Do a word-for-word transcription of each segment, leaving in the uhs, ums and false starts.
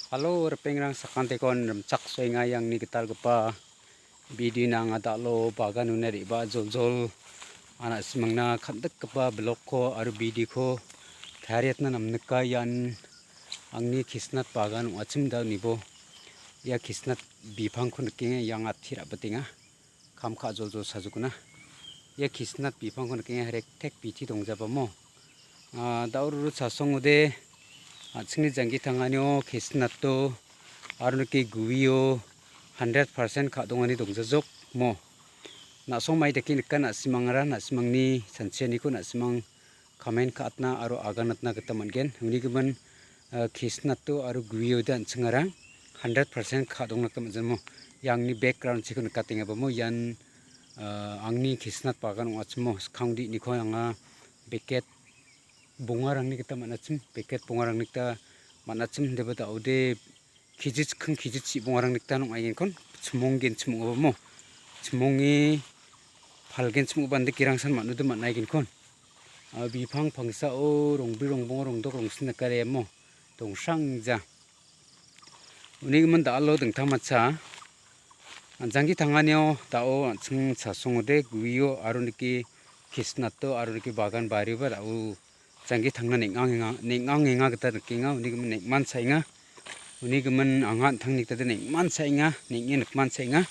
Halo, ripengrang sakantikon rimchaksoenga iangni gitalgipa bidina anga dal·o baganona re·baa joljol, an·a simangna kandikgipa bilokko aro bidiko tariatna namnika. Ian angni kisnat bagan ong·achim da·o nibo. Ia kisnat bipangko nikenga, iang ati ra·bitenga. Kam ka·joljol sajokna. Ia kisnat bipangko nikenga, rektek biti dongjabamo. Ah, da·o ruru chasongode, an·chingni janggi tanganio kisnato aro nike guio hundred percent ka·dongani dongjajokmo. Na·song mai dake nika, na·simangara, na·simangni sanchianiko na·simang comment ka·atna aro aganatna gita man·gen. Uni gimin, ah, kisnato aro guiode an·chingara hundred percent ka·dongna gita man·jamo. Iangni background-chiko nikatengabamo ian, ah, angni kisnat bagan ong·achimo. Skang di·niko anga beket bongarangni gita man·achim, beket bongarangni gita man·achim, deba da·ode keji chikking keji chi bongarangni gita nong·aigenkon chimonggenchim ong·abamo. Chimonge palgenchim ong·aba inde gerangsan man·ode man·aigenkon. Ah, bipang pangsao rongbri rongbongo rongdok rongsin nikaremo dongsrangja. Uni gimin da·alo dingtangmancha, an·janggi tanganio da·o an·ching chasongode guio aro nike kisnato aro nike bagan barioba da·o janggi tangna neng·angenga, neng·angenga gita nikenga. Uni gimin neng·manchaenga. Uni gimin anga an·tangni gitade neng·manchaenga, neng·e nikmanchaenga.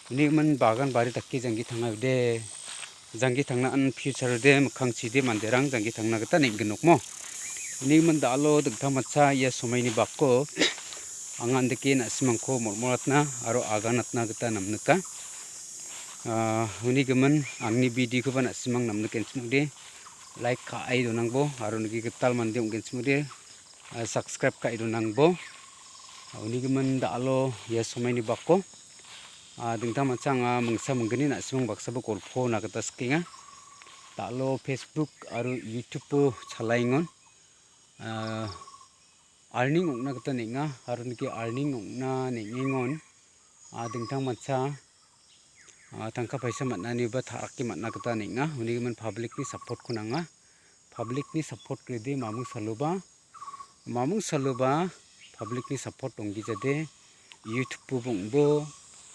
Uni gimin bagan bari dake janggi tangaude, janggi tangna an future-ode mikkangchide manderang janggi tangna gita neng·ginokmo. Uni gimin da·alo dingtangmancha ia somaini bako anga andike na·simangko mormoratna aro aganatna gita namnika. Ah, uni gimin angni bidikoba na·simang namnikenchim ong·de, like ka·e donangbo, aro nike gital mande ong·genchim ong·de, ah, subscribe ka·e donangbo. Ah, uni gimin da·alo ia somaini bako, ah, dingtangmancha anga mingsa minggni na·simang baksaba golpona gita sikenga. Da·alo Facebook aro YouTube-o chalaengon, ah, earning ong·na gita neng·a, aro nike earning ong·na neng·engon, ah, dingtangmancha, ah, tangka paisa man·aniba ta·rake man·na gita neng·a. Uni gimin public-ni support-ko nanga. Public-ni support rede mamung saloba, mamung saloba public-ni support donggijade, YouTube-o bong·bo,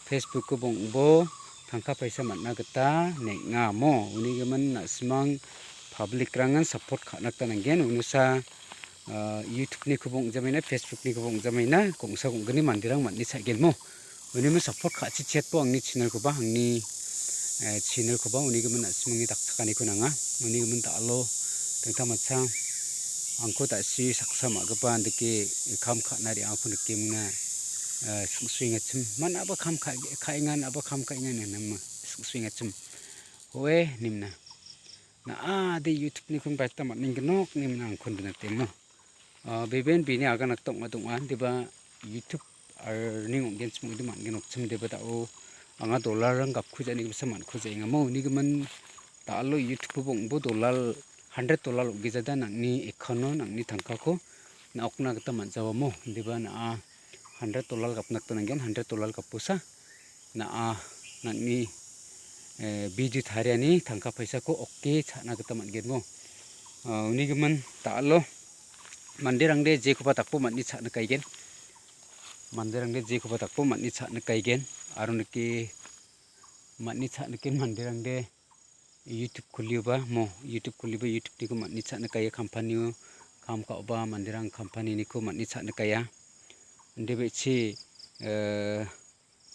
Facebook-o bong·bo, tangka paisa man·na gita neng·amo. Uni gimin na·simang public-rangan support ka·na gita nanggen. Unosa, ah, YouTube-nikoba ong·jamaina, Facebook-nikoba ong·jamaina, gongsa gong·gni manderang man·e cha·genmo. Unimo support ka·chichiatbo angni channel-koba, angni, eh, channel-koba uni gimin na·simangni dakchakaniko nanga. Uni gimin da·alo dingtangmancha angko da·si saksa ma·gipa andike kam ka·na re·angako nikemna, eh, sing·suengachim. Man aba kam ka-, ka·enga, aba kam ka·enga ine nama sing·suengachim. Oe, nimna. Na·a de YouTube-nikon baita man·enggenok nimna angkon dinatemo. Ah, beben bini aganakta ong·a donga, deba YouTube earning ong·genchim ong·ode man·genokchim deba da·o anga dollar-rang gapkuja·ani gimsa man·kujaengamo. Uni gimin da·alo YouTube-o bong·bo dollar, hundred dollar ong·gijada nang·ni account-o nang·ni tangkako na·okna gita man·jawamo. Deba na·a hundred dollar gapna gita nanggen, hundred dollar gaposa na·a nang·ni, eh, video tariani tangka paisako oke cha·na gita man·genmo. Ah, uni gimin da·alo manderangde jekoba dakpo man·e cha·nikaigen. Manderangde jekoba dakpo man·e cha·nikaigen. Aro nike man·e cha·niken manderangde YouTube kulioba mo, YouTube kulioba YouTube-niko man·e cha·nikaia, kampanio kam ka·oba manderang kampanioniko man·e cha·nikaia. Inde be·chi, eh,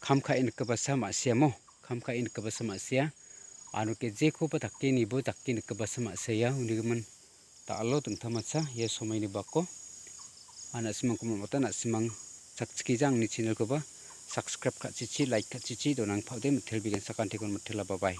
kam ka·e nikgipasa ma·siamo, kam ka·e nikgipasa ma·sia. Aro ke jekoba dake nibo dake nikgipasa ma·sia, uni gimin da·alo dingtangmancha ia somaini bako. An na·simangko mangmata na·simang chakchikija angni channel-koba subscribe ka·chichi, like ka·chichi donangpal·de mitelbegensakantikon mitela, bye bye.